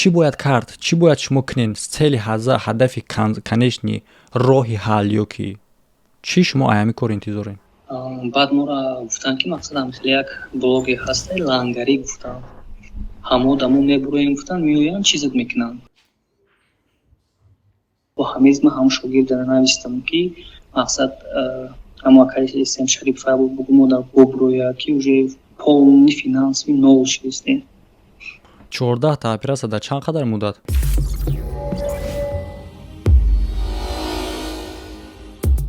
Чӣ бояд кард? Чӣ бояд шумо кунед? Цели, ҳадафи конечный, роҳи ҳал ё ки чӣ шумо ай ҳамин кор интизорем? Баъд моро гуфтанд, ки мақсадам хеле як блоге ҳаста, лангарӣ гуфтанд, ҳамо дамо мебуроем, гуфтанд, меоянд, чизат мекунанд. Бо ҳамиз ман ҳам шогирдара навистам, ки мақсад ҳамо акаи Сем Шарипов бугу мо дар бобуроя, ки уже полный финансовый нол шидистем. 14-та операция дар чанд қадар муддат?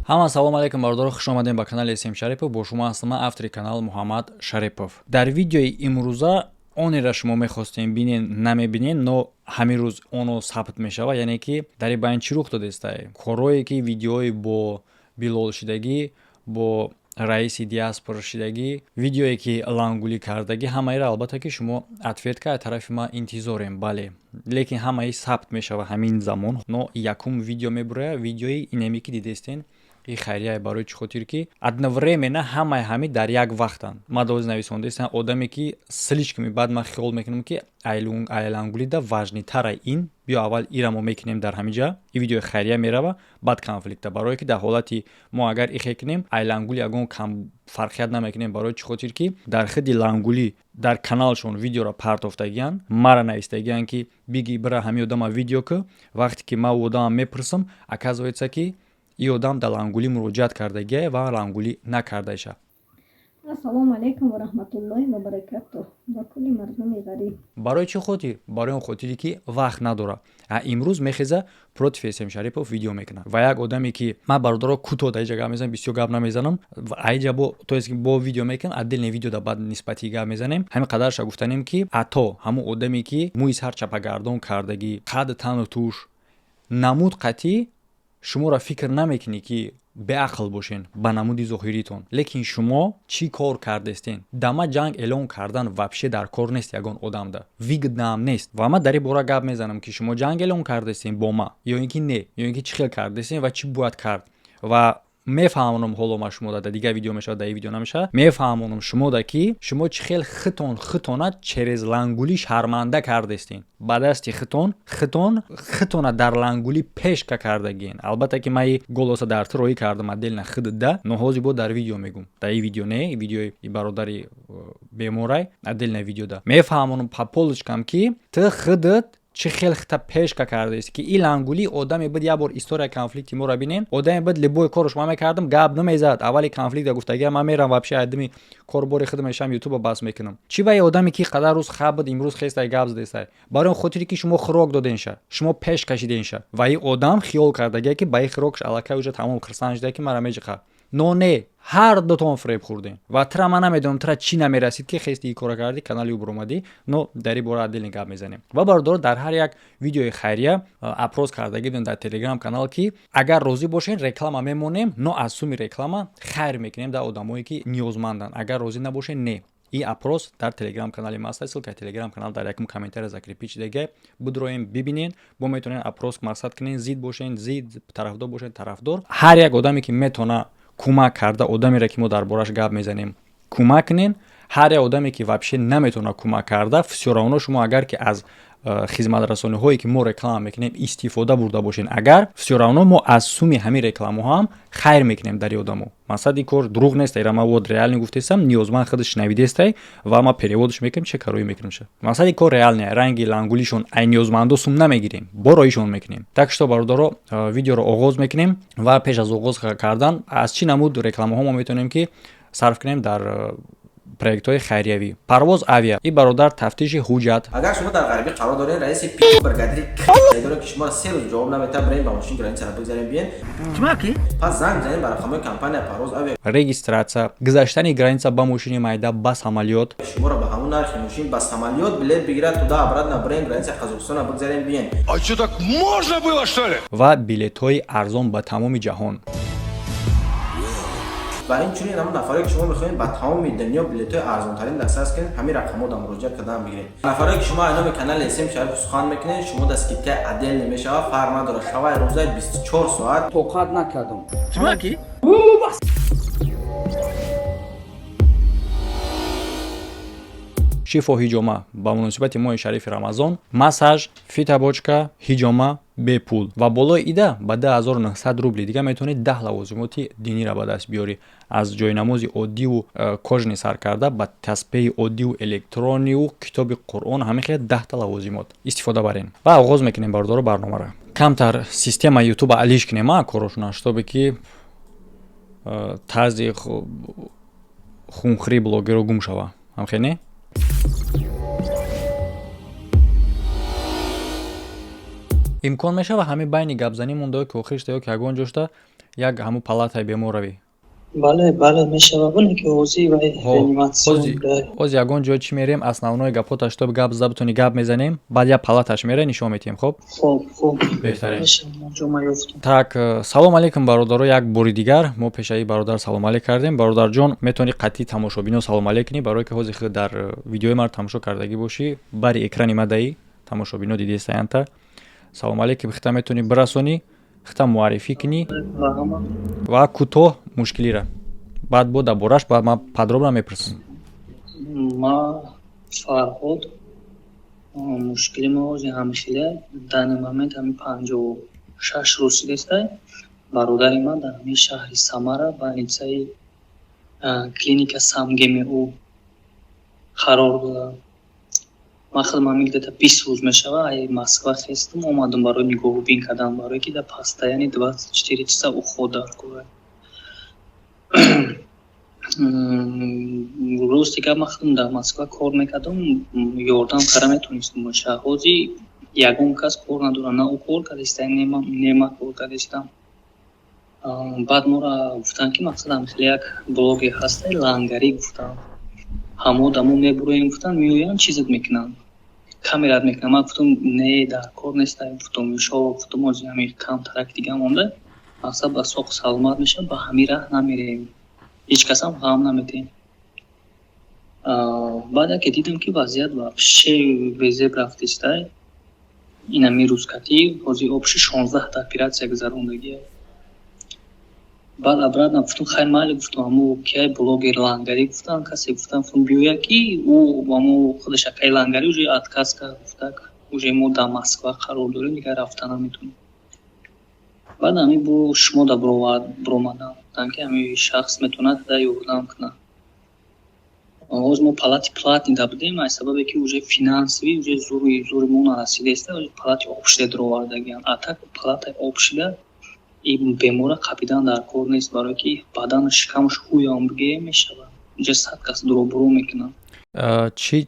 Ҳама салому алейкум, бародаро, хуш омадем ба канали Сем Шарипов. Бо шумо ҳастам ман, автори канал Муҳаммад Шарипов. Дар видеои имрӯза онеро шумо мехостем бинен, намебинен, но ҳамин рӯз оно сабт мешавад. Яъне ки дар ин байн чӣ рух додестай? Корое ки видеои бо Билол шидагӣ, бо раиси диаспора шидагӣ, видеое ки лангулӣ кардагӣ, ҳамаеро албатта ки шумо ответка аз тарафи ман интизорем, бале, лекин ҳамаи сабт мешавад ҳамин замон. Но якум видео мебурояд, видеои инаме ки дидестен, и хайрияе. Барои чӣ хотир ки одновременно ҳамаи ҳами дар як вақтанд. Ман дози нависондаистам, одаме ки слишком баъд ман хиёл мекунам, ки айлангулида важныйтара ин. Биё, аввал ира мо мекунем дар ҳамин ҷа, и видеои хайрия мерава, баъд конфликта. Барое ки дар ҳолати мо агар ихе кунем, айлангули ягон кам фарқият намекунем. Барои чӣ хотир ки дар хиди лангулӣ дар каналшон видеоро партофтагиянд, мара навистагиянд, ки биги бира ҳамин одама видео ку. Вақте ки ман одамам мепурсам, оказывается, ки и одам дар лангулӣ муроҷиат кардагия ва лангулӣ накардаиша. Ассалому алайкум ва раҳматуллоҳи ва баракатуҳ ба кулли мардуми ғариб. Барои чӣ хотир? Барои он хотире ки вақт надорад. А имрӯз мехеза, против Эсем Шарипов видео мекунад. Ва як одаме ки ман, бародаро, кӯтоҳ дар иҷа гап мезанам, бисёр гап намезанам. Аиҷа бо, то есть бо видео мекунам, отдельный видео да баъд нисбати гап мезанем. Ҳамин қадарша гуфтанем, ки ато ҳамун одаме ки мӯи сар чапагардон кардагӣ, қад тану туш намуд қатъӣ, шуморо фикр намекунӣ ки беақл бошен ба намуди зоҳиритон, лекин шумо чӣ кор кардестен? Дама ҷанг эълон кардан вообще дар кор нест, ягон одамда выгодно ам нест. Ва ман дар ин бора гап мезанам, ки шумо ҷанг эълон кардестен бо ма ё ин ки не, ё ин ки чӣ хел кардестен ва чӣ бояд кард. Ва мефаҳмонам ҳоло ма шумо дар дигар видео мешавад, дар ин видео намешавад. Мефаҳмонам шумода, ки шумо чӣ хел хитон хитона через лангулӣ шарманда кардестен, ба дасти хитон хитон хитона дар лангулӣ пешка кардагиен. Албатта ки ман и голоса дар ту роӣ кардам отдельно хидда, но ҳозир бо дар видео мегум. Дар ин видео не, видеои бародари беморай, отдельно видеода мефаҳмонам по полочкам, ки ту хидат чӣ хел хита пешка кардааст, ки и лангулӣ одаме буд. Як бор история конфликти моро бинем. Одаме буд, любой корш ман мекардам, гап намезад. Аввали конфликта гуфтагия: ман мерам вообще, айдими корбори худ мешам, ютуба бас мекунам. Чӣ ба одаме ки қадар рӯз хаб буд, имрӯз хестай гап задестай? Барои он хотире ки шумо хӯрок доденша, шумо пеш кашиденша. Ва и одам хиёл кардагия, ки ба и хӯрокш аллакай уже тамом хирсан шуда, ки мара меҷиқа. Но не, ҳар дутон фиреб хӯрдем. Ва тра ман намедонам, тра чӣ намерасид, ки хести и кора кардӣ, канали ӯ буромадӣ. Но дар ин бора отдельно гап мезанем. Ва бародаро, дар ҳар як видеои хайрия опрос кардаги будем дар телеграм канал, ки агар розӣ бошен, реклама мемонем, но аз суми реклама хайр мекунем дар одамое ки ниёзманданд, агар розӣ набошен, не. И опрос дар телеграм канали ма аст, ссылкаи телеграм канал дар якум комментария закрепить шудага, будроем, бибинен, бо метавонен опрос мақсад кунен, зид бошен зид, тарафдор бошен тарафдор. Ҳар як одаме ки метавона кӯмак карда одамере ки мо дар бораш гап мезанем, кӯмак кунен. Ҳар як одаме ки вообще наметавона кӯмак карда, всё равно шумо агар ки аз хизматрасониҳое ки мо реклама мекунем истифода бурда бошен агар, всё равно мо аз суми ҳамин рекламаҳо ҳам хайр мекунем дар одамо. Мақсад, ин кор дурӯғ нест, ира ман вот реально гуфтестам, ниёзманд худаш шунавидестай ва ма переводш мекунем, че кароӣ мекунем ша. Мақсад, ин кор реальный, ранги лангулишон ай ниёзмандо сум намегирем, бо роишон мекунем. Так что, бародаро, видеоро оғоз мекунем. Ва пеш аз оғоз кардан, аз чӣ намуд рекламаҳо мо метавонем ки сарф кунем дар проектҳои хайриявӣ? Парвоз Авиа, и бародар тафтиши ҳуҷҷат. Агар шумо дар ғарбӣ қарор доред, раиси бригадири доред, ки шуморо 3 рӯз ҷавоб наметавад, бирем ба мошин границаро бигзарем, биен, пас занг бизанед ба рақамҳои компания Парвоз Авиа. Регистрация, гузаштани граница ба мошини майда, ба самолёт. Шуморо ба ҳамон нархи мошин ба самолёт билет бигирад, туда обратно бирем, граница Қазоқистона бигзарем, биен. А что, так можно было, что ли? Ва билетҳои арзон ба тамоми ҷаҳон. Ва инчунин ҳамон нафаре ки шумо мехоҳед ба тамоми дунё билетҳои арзонтарин дастрас кунед, ҳамин рақамҳо муроҷиат кардан бигиред. Нафаре ки шумо аз номи канали СМ Шариф сухан мекунед, шумо да скидкаи отдельный мешавад. Фарқ надорад, шавай рӯзаи 24 соат. Тоқат накардам. Чумаки? Шифо ҳиҷома ба муносибати моҳи шарифи Рамазон массаж, фитобочка, ҳиҷома бепул ва болои ида ба 2900 рубли дига метавонед 10 лавозимоти динира ба даст биёрӣ, аз ҷойнамози оддиву кожаный сар карда ба таспеҳи оддиву электрониву китоби Қуръон, ҳамин хел 10-та лавозимот истифода барем. Ва оғоз мекунем, бародаро, барномаро. Камтар система Ютуба алиш кунем, а корошона, чтобы ки тарзи хунхӯрии блогерро гум шава. Ҳамхел не? Имкон мешава, ҳамин байни гапзанӣ монда, ки охир шуда ё ки ягон ҷо шуда, як ҳамун палатаи бемор равӣ? Бале, бале, мешава. Боне ки ҳозир вай реаниматсион. Ҳозир ягон ҷо чӣ мерем, основной гапҳота, чтоб гап зада битонӣ, гап мезанем, баъд як палаташ мере, нишон метиҳем, хоб? Хоб, хоб. Беҳтарин. Мешава, ҷо ма ёфтам. Так, салом алейкум, бародаро. Як бори дигар мо пешаи бародар салом алейк кардем. Бародарҷон, метавонӣ қатъи тамошобино салом алейк кунӣ, барое ки ҳозир худ дар видеои маро тамошо кардагӣ бошӣ, бари экрани ма даи тамошобино дидестаянта. Салом алейкум, хита метавонӣ бирасонӣ, хита муаррифӣ кунӣ Ва ҳама. ва кӯтоҳ мушкилира, баъд бо дар бораш баъд ман подробно мепурсам. Ма Фарҳод, мушкили мо ҳозир ҳамхеле, данный момент ҳамин 56 рӯз шудестай, бародари ман дар ҳамин шаҳри Самара, больницаи клиника СамГМУ қарор дорад. Ман худам ҳамин где-то 20 рӯз мешава, ай Москва хестам, омадам барои нигоҳубин кардан, барое ки дар постоянно 24 часа уход дар кора. Рости гап, ман худам дар Москва кор мекардам, ёрдам карда метавонистам боша. Ҳозир ягон кас кор надорад, на ӯ кор кардааста, не ман кор кардаистам. Баъд моро гуфтанд, ки мақсадам хеле як блогер ҳаста, лангарӣ гуфтанд. Ҳамо дамо мебуроем, гуфтанд, меоянд, чизат мекунанд, камерат мекунанд. Ман гуфтам, не, дар кор неста, гуфтам, иншоалло, гуфтам, ҳозир ҳамин камтарак дига монда, мақсад ба соқ саломат мешавад, ба ҳамин раҳ намерем, ҳеҷ касам ғам наметем. Баъд яке дидам, ки вазъият вообще безеб рафтистай. Инами рӯзкатӣ ҳозир общий 16-та оператсия гузарондагия. Баъд обратно гуфтам, хай, майли, гуфтам, ҳамо кияй блогер лангарӣ гуфтам, касе гуфтам, гуфтам, биёяд, ки ӯ ҳамо худаш акаи лангарӣ уже отказ кард, гуфтак, уже мо дар Москва қарор дорем, дигар рафта наметавонем. Баъд ҳамин бо шумо да биромадам, гуфтам, ки ҳамин шахс метавонад да ёрдам кунад. Ҳозир мо палати платный да будем, аз сабабе ки уже финансовый уже зури мо нарасидаиста, палати общий да даровардагиам. А так палатаи общий да ин бемора қапидан дар кор нест, барое ки бадану шикамаш ҳуям бигӯем мешавад. Инҷа 100 кас дуробурӯ мекунанд.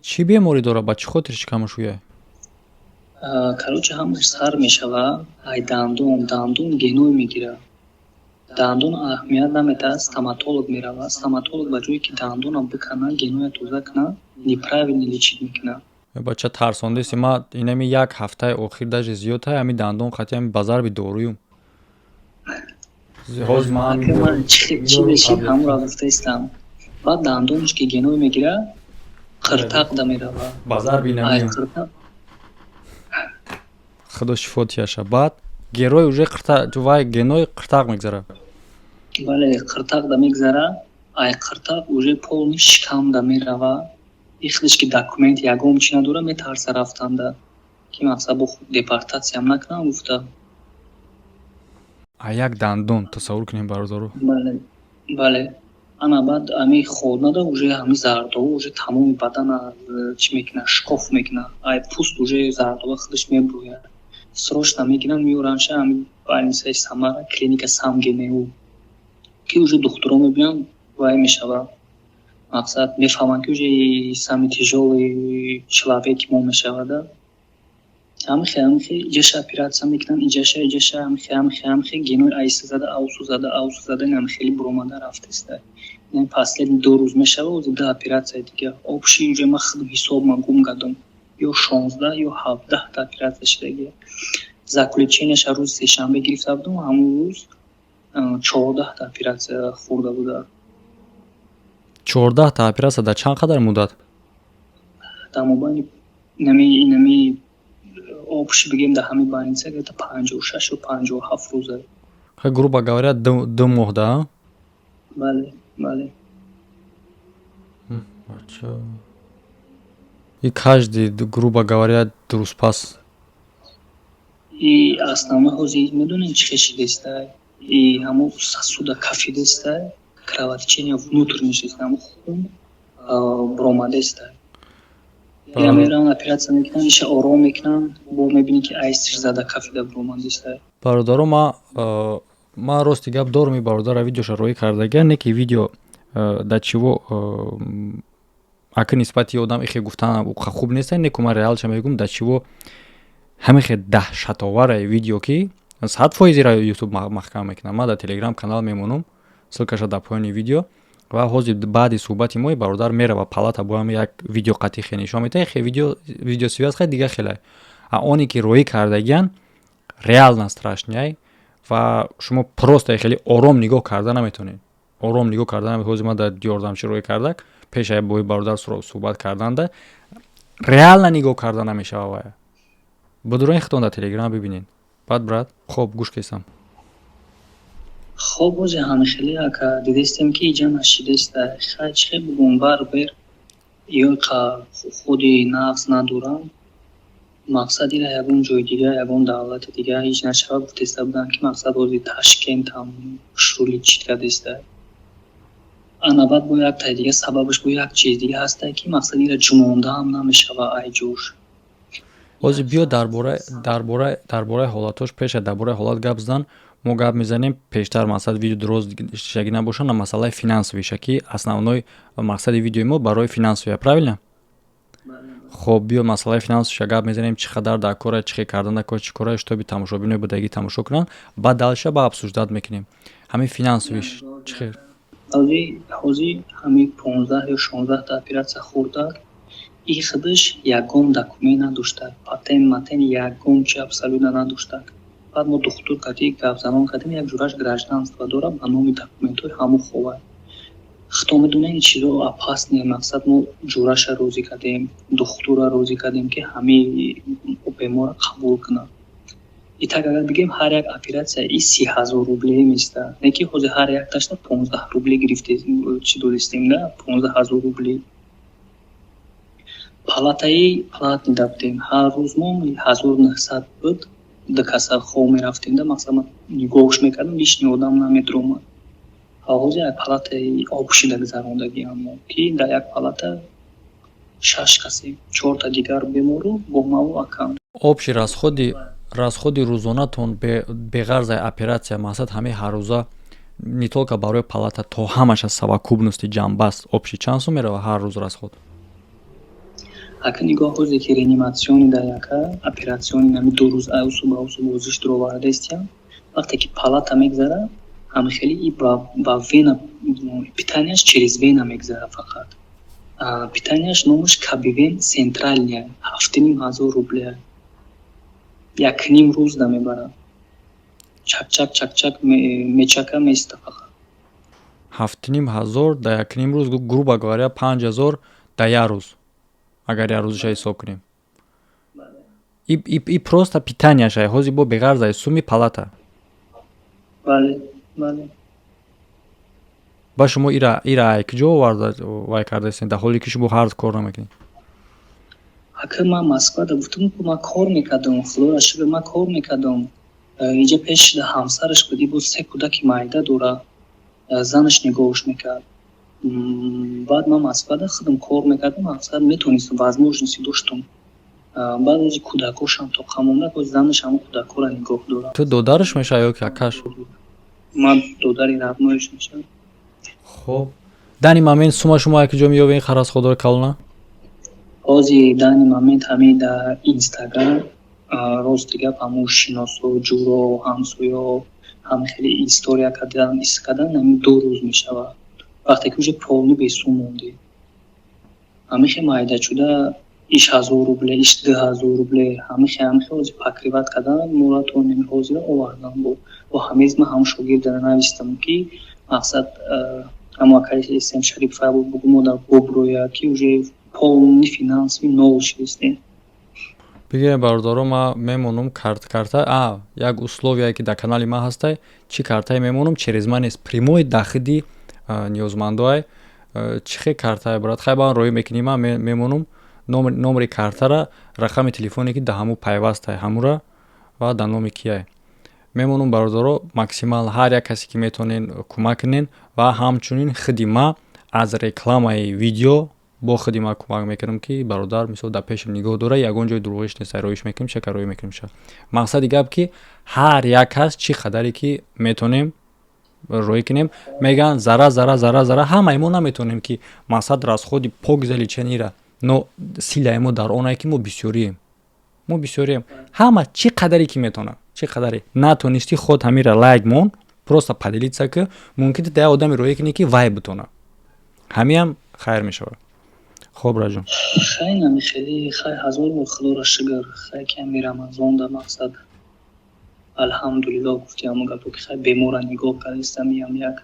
Чӣ беморӣ дорад, ба чӣ хотир шикамаш ҳуя? Короче, ҳамаш сар мешава ай дандон, дандон геной мегирад. Дандон аҳамият наметаҳад, стоматолог меравад. Стоматолог ба ҷое ки дандонам биканад, геноя тоза кунад, неправильно лечить мекунад. Бача, тарсондеси. Ма инами як ҳафтаи охир, даже зиёдтай, ҳами дандон қати ҳами ба зарби доруюм. Ҳозир ман чӣ мешид, ҳамонро гуфтаистам. Баъд дандонаш ки геной мегирад, қиртақ да меравад. Ба зарби Ай намиюм. қиртақ. Худо шифо тияша. Баъд герой уже қирта вай геной қиртақ мегзарад. Бале, қиртақ да мегзарад, ай қиртақ уже полный шикам да меравад. Ихлиш ки документ ягон чи надорад, метарса рафтанда, ки мақсад бо депортатсиям накунам гуфта. А як дандон, тасаввур кунем, бародаро. Бале, бале. Ана баъд ҳами хонада уже ҳами зардова уже тамоми бадана чӣ мекунад, шикоф мекунад. Ай пӯст уже зардова худаш мебурӯяд. Срочно мегиранд, меёрандша ҳами больницаи Самара, клиника СамГМУ, ки уже духтуро мебинанд, вай мешавад. Мақсад мефаҳманд, ки уже самый тяжёлый человек мо мешавада. Ҳамихе, ҳамихе иҷаша оператсия мекунанд, иҷаша, иҷаша, ҳамихе, ҳамихе, ҳамихе геной айса зада, авсу зада, авсу зада, инам хеле буромада рафтаиста. Ин последний 2 рӯз мешава, ози ду оператсияи дига. Общий уже ман худам ҳисобман гум кардам. Ё 16, ё 17-та оператсия шудагия. Заключенияша рӯзи сешанбе гирифта будам, ҳамон рӯз 14-та оператсия хӯрда буда. 14-та оператсия дар чанд қадар муддат? Дар мобайни инами общий бигем, дар ҳамин больница где-то 56 ё 57 рӯза. Хай, грубо говоря, 2 моҳ да? Бале, бале. Бача. И каждый, грубо говоря, 2 рӯз пас. И основной ҳозир медонем, чӣ хел шидестай? И ҳамо сосуда кафидестай, кровотечение внутренний шидестай, ҳамо хун буромадестай. Я меравам, оператсия мекунам, иша ором мекунам, бо мебинӣ, ки айстиш зада кафида буромадестай. Бародаро, ма рости гап дорум, и бародара видеоша роӣ кардагия, не ки видео да чиво ака нисбати одам ихе гуфтан хуб нест, не ку ман реалша мегӯм, да чиво ҳамихе даҳшатоваре видео, ки 100%-ира Ютуб маҳкам мекунам. Ман дар Телеграм канал мемонам, ссылкаша дар поёни видео. Ва ҳозир баъди суҳбати мо бародар мерава палата, бо ҳам як видео қатъи хе нишон медиҳад. Хе видео, видеосвязь хе дига хеле, а оне ки роӣ кардагиян, реально страшный. Ва шумо просто хеле ором нигоҳ карда наметавонед, ором нигоҳ карда наметавонед. Ҳозир ман дар ёрдамчи роӣ кардак, пеша бо бародар суҳбат карданда, реально нигоҳ карда намешава. Вая будурои худтон дар Телеграм бибинед. Баъд, брат, хоб, гӯш кесам. Хоб, бозе ҳамихеле, ака, дидестем, ки иҷа нашидеста. Хай, чӣ хел бугум, бар бер ё қа худи нағз надорам. Мақсад, ира ягон ҷои дига, ягон давлати дига ҳеҷ нашава гуфтеста буданд, ки мақсад ҳозир Ташкентам шули чит кардеста. Ана баъд бо як таи дига сабабаш бо як чиз дига ҳаста, ки мақсад ира ҷумондаам намешава ай ҷош. Ҳозир биё дар бораи ҳолатош. Пеша дар бораи ҳолат гап задан мо гап мезанем. Пештар мақсад видео дуроз шагӣ набоша, на масъалаи финансовиша, ки основной мақсади видеои мо барои финансовия, правильно? Хоб, биё масъалаи финансовиша гап мезанем, чӣ қадар дар кора, чӣ хел кардан дар кор, чӣ кора, чтобы тамошобинои будагӣ тамошо кунанд. Баъд дальше ба обсуждать мекунем ҳамин финансовиш чӣ хел. Ҳозир ҳамин 15 ё 16та оператсия хӯрда, и худаш ягон документ надошта, патент матент ягон чи абсолютно надошта. Баъд мо духтур кардӣ гапзанон кардем, як ҷураш гражданство дорад ба номи документҳои ҳамун хова. Худто медонед, ин чизо опасный. Мақсад, мо ҷураша розӣ кардем, духтурра розӣ кардем, ки ҳамаи беморро қабул кунад. И так агар бигем, ҳар як оператсия и 30 000 рубле места, не ки ҳозир ҳар якташта 15 рубле гирифте, чӣ додистем да, 15 000 рубле. Палатаи платный да будем, ҳар рӯз мо 1900 буд, ду каса хоб мерафтем да. Мақсад, ман нигоҳш мекардам, лишний одам намедуромад. Ҳозир як палатаи общий да гузарондагиам мо, ки дар як палата шаш касем, чорта дигар бемору бо маву акам. Общий расходи рӯзонатон беғарзаи оператсия, мақсад, ҳамаи ҳаррӯза, не только барои палата, то ҳамаша совокупности ҷамъбаст, общий чанд сум мерава ҳар рӯз расход? Ака, нигоҳ, ҳозе ки реанимационный дар яка операционный нами 2 рӯз аусу ба усу бозиш дуровардаистиям, вақте ки палата мегзара, ҳамихели и ба вена питанияш через вена мегзара фақат. Питанияш номаш Кабивен центральный, 7500 рубле, якним рӯз да мебарад. Чакчак чакчак мечака, места фақат. 7500 да якним рӯз, грубо говоря, 5000 да як рӯз, агар як рӯзаша ҳисоб кунем. И просто питанияша, ҳозир бо беғарза суми палата. Бале. Ба шумо ира куҷо оварда вай кардаистед, дар ҳоле ки шумо ҳар кор намекунед? Ака, ман Москвада гуфтам, ку ман кор мекардам, худоро шукр, ман кор мекардам. Инҷа пеш ҳамсараш буди, боз се кӯдаки майда дора, занаш нигоҳш мекард. Баъд ман Москвада худам кор мекардам, мақсад, метонистам, возможности доштам. Баъд ози кӯдакошам то қамонда, боз занаш ҳамон кӯдакҳоро нигоҳ дорад. Ту додараш мешавӣ ё ки акаш? Ман додари роднойш мешавам. Хоб, данный момент сума шумо як ҷо меёбед харасходори калона? Ҳозир данный момент ҳамин дар Инстаграм, рости гап, ҳамун шиносо, ҷуро, ҳамсоё ҳам хеле история кардан, ис кардан, ҳамин 2 рӯз мешавад, вақте ки уже полный бесум мондем. Ҳамихе майдачуда, иш 1000 рубле, иш 2000 рубле, ҳамихе ҳозир покрывать кардан моро то неми ҳозира овардан. Бо ҳамиз ман ҳамун шогирдара навистам, ки мақсад, ҳамон акаи Сем Шарипов бугу мо дар боброя, ки уже полный финансовый нол шудистем. Бигирем, бародаро, ман мемонам карта, а як условие, ки дар канали ман ҳастай, чӣ картае мемонам, через ман нест, прямой дахиди ниёзмандоай. Чӣ хел картае, брат? Хай, ба ман роӣ мекунӣ, ман мемонам. Номери картара, рақами телефоне, ки да ҳаму пайвастай, ҳамура ва да номи кияй мемонум. Бародаро, максимал ҳар як касе ки метавонен, кӯмак кунен. Ва ҳамчунин худи ма аз рекламаи видео бо худи ма кӯмак мекунам, ки бародар, мисол, дар пешам нигоҳ дора, ягон ҷои дурӯғиш нест, роиш мекунем, шака роӣ мекунем ша. Мақсади гап, ки ҳар як кас чӣ қадаре ки метавонем, роӣ кунем. Мегӯянд, зара зара зара зара ҳамаи мо наметавонем, ки мақсад расходи пок за лечение ра, но силаи мо дар онае, ки мо бисёрием, мо бисёрием. Ҳама чӣ қадаре ки метавонад, чӣ қадаре натонистӣ, худ ҳамира лайк мон, просто поделиться ки, мумкин да як одаме роӣ кунӣ, ки вай бутонад, ҳамиам хайр мешавад. Хоб, раҷон. Хай, нами хеле хай, ҳазор бор худоро шукр, хай, ки ҳами Рамазон да мақсад, алҳамдулилло, гуфти ҳамон гапо, ки хай, бемора нигоҳ кардистам, иам як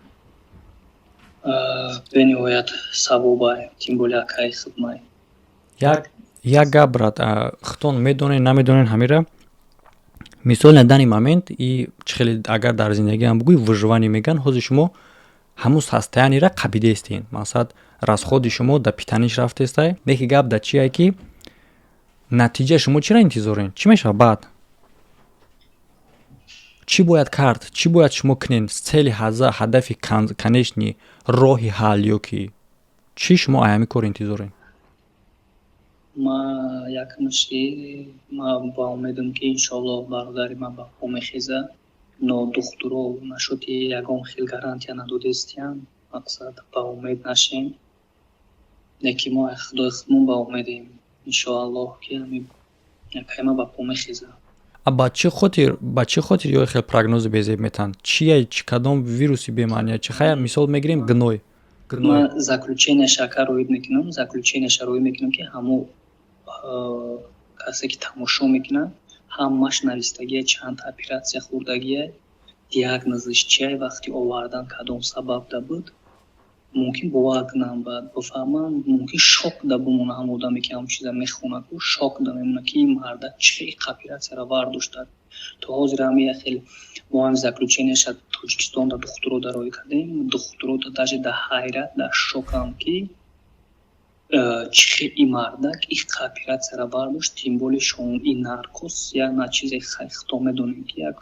бениҳоят савобай, тим более акаи хидмай. Як гап, брат, худтон медонед, намедонед, ҳамира мисол, на данный момент и чӣ хеле агар дар зиндагиам бугӯй, выживание мегӯянд. Ҳозир шумо ҳамун состояние ра қабидаистед, мақсад, расходи шумо да питание ш рафтестай. Леки гап да чие, ки натиҷа шумо чиро интизорен, чӣ мешавад баъд, чӣ бояд кард, чӣ бояд шумо кунед, цели, ҳадафи конечный, роҳи ҳал ё ки чӣ шумо аями кор интизорен? Ма якмаши ма ба умедам, ки иншоаллоҳ бародари ман ба по мехеза, но духтуро нашуд, ягон хел гарантия надодестиян. Мақсад, ба умед нашем, леки мо худои худмон ба умедем, иншоаллоҳ, ки ҳами якайма ба по мехеза. Ба чӣ хотир ё хел прогнози безеб метаҳанд? Чия, чи, кадом вируси бемаъния, чи? Хая, мисол мегирем, гной. Ма заключение шака роид мекунам, заключение ша роид мекунам, ки ҳамо касе ки тамошо мекунад, ҳамаш навистагия, чанд оператсия хӯрдагия, диагнозаш чия, вақти овардан кадом сабаб да буд. Мумкин бовар кунам, баъд бифаҳмам, мумкин шок да бимона. Ҳам одаме ки ҳамон чиза мехона ку, шок да мемона, ки ин марда чӣ оператсияро вардошта. То ҳозир ҳами як хел мо ҳами заключение ша Тоҷикистон да духтуро да роӣ кардем. Духтуро да даже да ҳайрат, да шокам, ки чӣ хел ин мардак иқа оператсияро бардошт, тем более шон ин наркоз як на чизе, хто медонем, ки як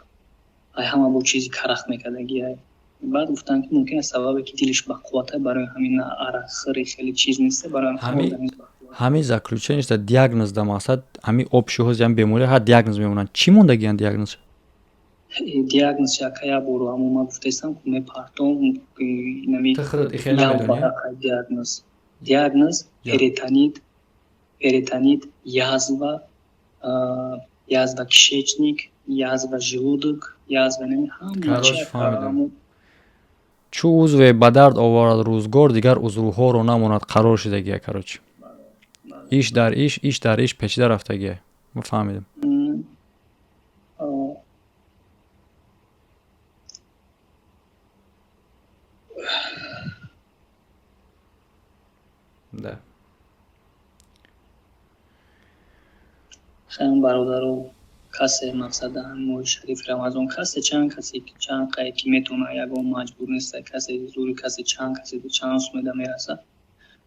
ай ҳама бо чизи карах мекардагиай. Баъд гуфтанд, ки мумкин аст сабабе, ки дилиш бақуввата, барои ҳамин арақхӯри хеле чиз неста, барои ҳамин заключение да диагноз да мақсад, ҳамин общий ҳози ҳами беморӣ ҳар диагноз мемонанд, чӣ мондагиян диагноз? Диагноз яка як боро ҳамо ма гуфтаистам, мепартом. Диагноз перитонит, язва, язва кишечник, язва желудок, язва. Ҳама. Чӯ узве ба дард оварад рӯзгор, дигар узвҳоро намонад қарор шидагия. Короче, иш дар иш, иш дар иш печида рафтагия. Ма фаҳмидам. Да. Хайм, бародаро, касе, мақсад, моҳи шарифи Рамазон, касе чанд, касе чанд қае ки метавона, ягон маҷбур неста, касе зури касе чанд, касе чанд сумеда мерасад,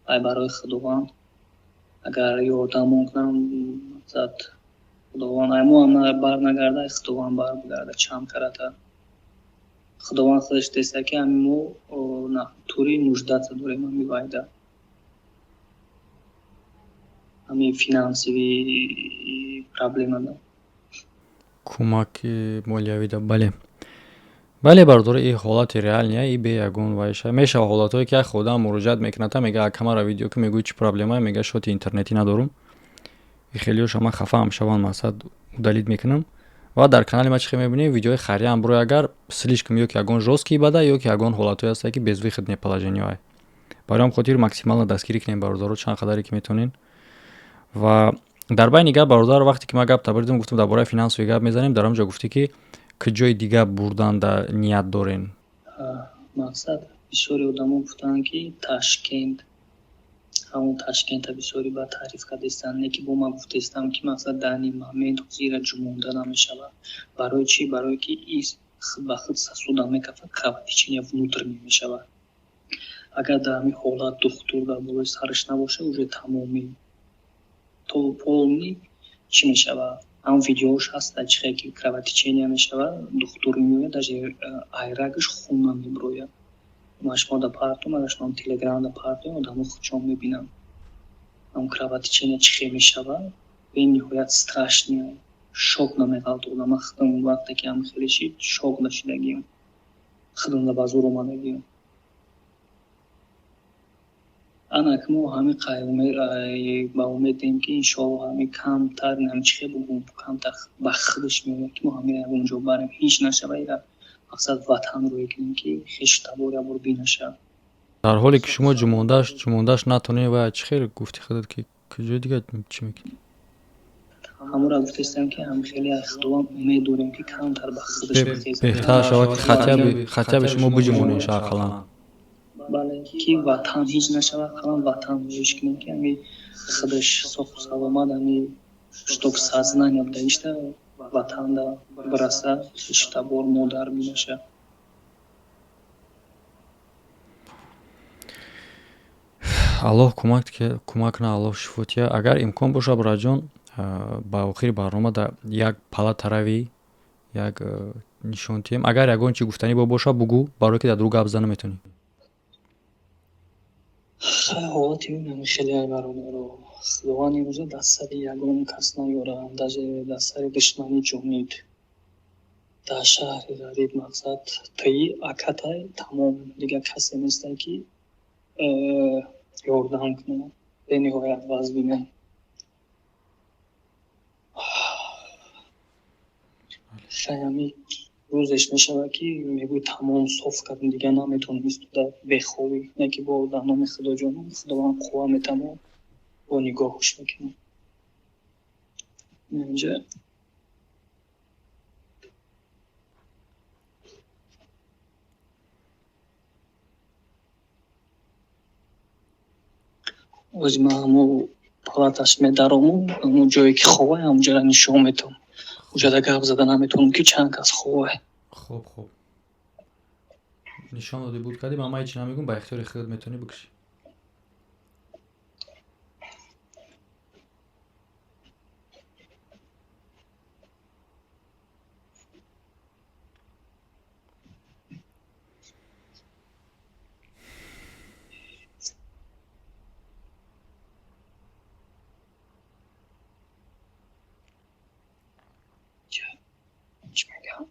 ай барои Худованд агар ёрдамон кунам, мақсад, Худованд ай мо ҳам бар нагарда, ай Худованд бар бигарда чанд карата. Худованд худаш деста, ки ҳами мо тури нуждаться дорем, ҳами вайда, ҳами финансовый проблемада. Кӯмаки молиявида, бале, бале, бародаро, и ҳолати реальный я, и бе ягон вайша мешава. Ҳолатҳое, ки як одам муроҷиат мекунад, та мега, камара видео ки мегӯи, чӣ проблема, мега, счёт и интернетӣ надорум. И хелиёша ман хафаам шаванд, мақсад, удалить мекунам. Ва дар канали ма чӣ хел мебинем, видеои хайрияам бурой, агар слишком ё ки ягон жёсткий бада, ё ки ягон ҳолатҳое ҳастае, ки безвыходное положение ҳое. Барои ҳам хотир максимально дастгирӣ кунем, бародаро, чанд қадаре ки метавонен. Ва дар байни гап, бародар, вақте ки ман гап табридам, гуфтам, дар бораи финансовый гап мезанем, дар он ҷо гуфтӣ, ки куҷои дига бурдан да ният дорен? Мақсад, бисёри одамо гуфтанд, ки Ташкент, ҳамон Ташкента бисёри ба таъриф кардастанд, не ки бо ман гуфтаистам, ки мақсад, данный момент зира ҷумонда намешавад. Барои чӣ? Барое ки ба худ сосуда мекафад, кровотечение внутренне мешавад. Агар дар ҳамин ҳолат духтур дар болои сараш набошад, уже тамоми. То полный чӣ мешавад. Ҳам видеош ҳаста, чихе ки кровотечения мешавад, духтур меояд, даже айрагаш хун намебирояд. Ман шумо да партом, агар шумо телеграм да партом, одамо худшон мебинанд. Ҳам кровотечения чихе мешавад, бениҳоят страшный, шок намеғалтад. Ман худам вақте ки ҳам хеле шид, шок нашидагиам. Худам да ба зур омадагиам. Ана ки мо ҳамин ба умедем, ки иншоалло ҳамин камтар чихе бугум, камтар ба худаш меояд, ки мо ҳамин ягон ҷо барем, ҳеҷ нашава, ира мақсад ватан рӯй кунем, ки хешу табор ябор бинаша. Дар ҳоле ки шумо ҷумондаш натонед, ва чӣ хел гуфти худат, ки куҷои дига чӣ мекунӣ? Ҳамонро гуфтестам, ки ҳам хеле аз Худованд умед дорем, ки камтар ба худаш беҳтар шавад, ки хотя бы шумо биҷумонед ақаллан. Бале, ки ватан ҳеҷ нашавад, ақаллан ватан рӯиш кунем, ки ҳами худаш соҳу саломат, ҳами чтоб сознание будаишта ватанда бираса, хешу табор, модар бинаша. Аллоҳ кӯмак кунад, Аллоҳ шифо диҳад. Агар имкон бошад, бираҷон, ба охири барнома да як палата равӣ, як нишон диҳем. Агар ягон чи гуфтанӣ бо бошад, бугӯ, барое ки дар дур гап зада наметавонӣ. Ҳолати ин хеле, бародаро, Худованд имрӯза дар сари ягон кас наёрад, даже дар сари душмани ҷонид. Дар шаҳри ғариб мақсад таи акатай тамом, дигар касе нестай, ки ёрдам кунад. Бениҳоят вазбина. Ҳами рӯзеш мешавад, ки мегӯй тамом, соф кардем, дигар наметавонем истода, бехобӣ, не ки бо дар номи Худоҷонам, Худованд қувва метамон, бо нигоҳуш мекунам. Инҷа ози ман ҳамо палаташ медаромум, ҳамо ҷое ки ховай, ҳамонҷоро нишон метавам. Уҷада гап зада наметавонам, ки чанд кас ховай. Хуб, хуб, нишон додӣ, буд кардӣ, ман ҳеҷ намегӯм, ба ихтиёри худат метавонӣ бикушӣ. Чӣ мегӯям?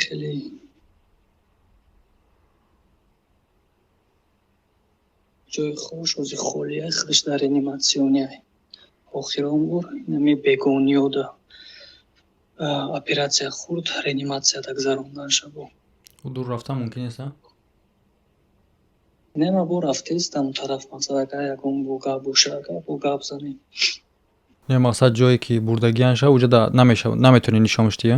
Хеле ҷои хуш ози холия, худаш дар реаниматсиония. Охирон бор инами бегониёда оператсия хурд реаниматсияда гузарондан шабо. Ӯ дур рафтан мумкин нест, а? Не, ма бо рафтестам он тараф, мақсад агар ягон бо гап боша, агар бо гап занем. Не, мақсад ҷое ки бурдагианша, уҷа наметавонӣ нишонш диҳӣ?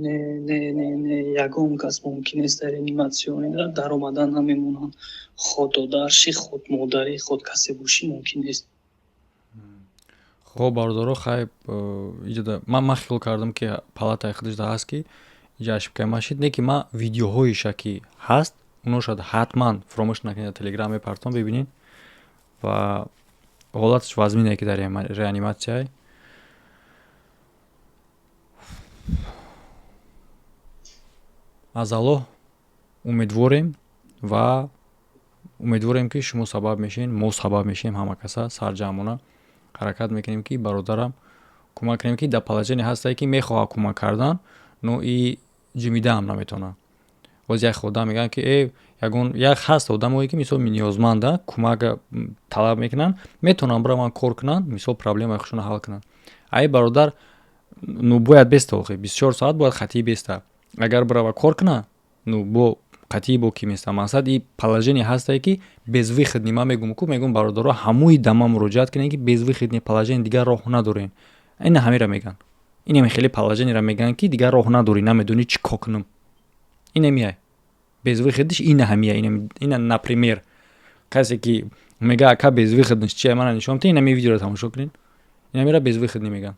Не, не, не, не, ягон кас мумкин нест, дар реаниматсионида даромадан намемонанд. Худ додарши, худ модарӣ, худ касе бошӣ, мумкин нест. Хоб, бародаро, хай, иҷода ман хиёл кардам, ки палатаи худашда ҳаст, ки иҷа ошибкаи ман шид, не ки ман видеоҳоеша ки ҳаст, оноша ҳатман фуромӯш накунед, дар телеграм мепартом, бибинед. Ва ҳолаташ вазмине, ки дар реаниматсияй. Аз Аллоҳ умедворем ва умедворем, ки шумо сабаб мешавед, мо сабаб мешавем, ҳама каса сарҷамъона ҳаракат мекунем, ки бародарам кӯмак кунем, ки дар положение ҳастае, ки мехоҳад кӯмак кардан, но и ҷимидаам наметавонад. Боз як одам мегӯянд, ки ягон як ҳаст одамое, ки мисол ниёзманда, кӯмак талаб мекунанд, метавонанд бираванд, кор кунанд, мисол проблемаи худшонро ҳал кунанд. Ай бародар, ну, бояд беста, охи 24 соат бояд хатии беста. Агар бирава кор кунад, ну, бо Қатъи бо ки места. Мақсад, и положение ҳастае, ки безвыходный. Ман мегум ку, мегум, бародаро, ҳамои дама муроҷиат кунед, ки безвыходный положение, дигар роҳ надорем. Ина ҳамира меган, инами хеле положениеро мегӯянд, ки дигар роҳ надорӣ, намедонӣ чӣ кор кунам. Инамия безвыходиш, ина ҳамия. Ина, например, касе ки мега: «Ака, безвыходность чия, мана нишон те». Инами видеоро тамошо кунед, инамира безвыходный мегӯянд.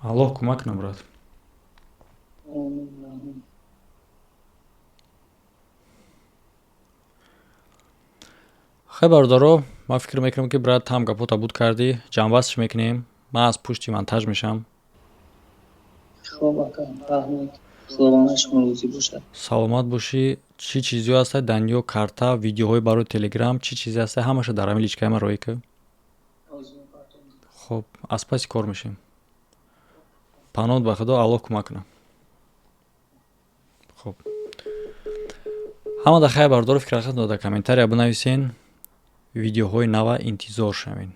Аллоҳ кӯмак кунад, брат. Хай, бародаро, ман фикр мекунам, ки, брат, там гапота буд кардӣ, ҷамъбастш мекунем. Ман аз пушти монтаж мешавам. Хоб, ака, раҳмат, Худованд шумо розӣ бошад. Саломат бошӣ. Чӣ чизҳое ҳаста, данё карта, видеоҳои барои Телеграм, чӣ чизе ҳаста, ҳамаша дар ҳамин личкаи ман роӣ кӯ. Хоб, аз паси кор мешем. Паноҳ ба Худо, Аллоҳ кӯмак кунад. Хоб, ҳамада хайр, бародаро, фикрахатонро дар комментария бинависен, видеоҳои нава интизор шавен.